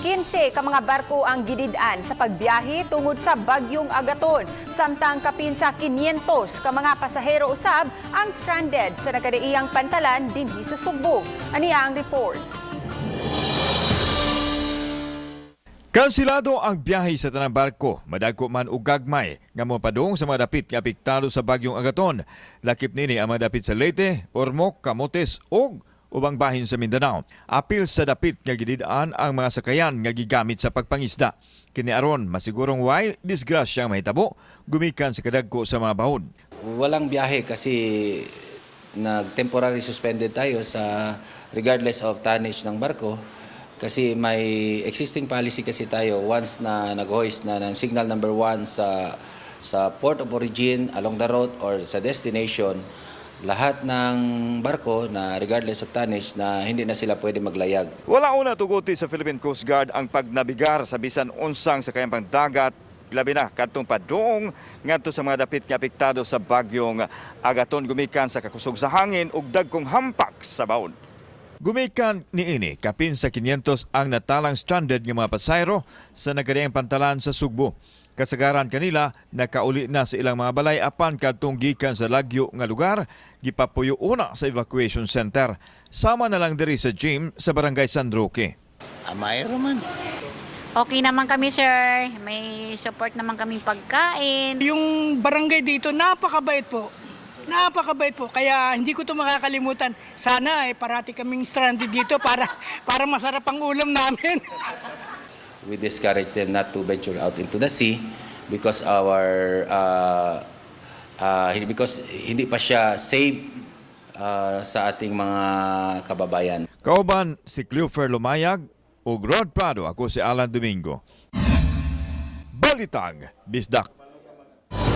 15 ka mga barko ang gidid-an sa pagbiyahe tungod sa bagyong Agaton. Samtang kapin sa 500 ka mga pasahero usab ang stranded sa nagkadaiyang pantalan dinhi sa Sugbo. Ani ang report. Kansilado ang biyahe sa tanang barko, madagko man og gagmay nga mopadung sa mga dapit nga apektado sa bagyong Agaton. Lakip nini ang mga dapit sa Leyte, Ormoc, Camotes ug ubang bahin sa Mindanao. Apil sa dapit nga gidid-an ang mga sakayan nga gigamit sa pagpangisda. Kini aron masigurong way disgrasya ang mahitabo gumikan sa kadagko sa mga bahod. Walang biyahe kasi nag-temporary suspended tayo sa regardless of tonnage ng barko kasi may existing policy kasi tayo, once na nag-hoist na ng signal number 1 sa port of origin, along the route or sa destination, lahat ng barko na regardless of tonnage na hindi na sila pwede maglayag. Wala una tuguti sa Philippine Coast Guard ang pagnabigar sa bisan unsang sakayang pangdagat, labi na kadtong padung ngadto sa mga dapit nga apektado sa bagyong Agaton gumikan sa kakusog sa hangin ug dagkong hampak sa bawon. Gumikan niini, kapin sa 500 ang natalang stranded nga mga pasahero sa nagkadaiyang pantalan sa Sugbo. Kasagaran kanila nakauli na sa ilang mga balay, apan kadtong gikan sa lagyo nga lugar gipapuyo una sa evacuation center. Sama na lang diri sa gym sa Barangay San Roque. Amay man. Okay naman kami, sir. May support naman kaming pagkain. Yung barangay dito, napakabait po. Napakabait po. Kaya hindi ko ito makakalimutan. Sana eh, parati kaming stranded dito para masarap ang ulam namin. We discourage them not to venture out into the sea because hindi pa siya safe sa ating mga kababayan. Kauban si Cleofer Lumayag ug Rod Prado, ako si Alan Domingo. Balitang Bisdak.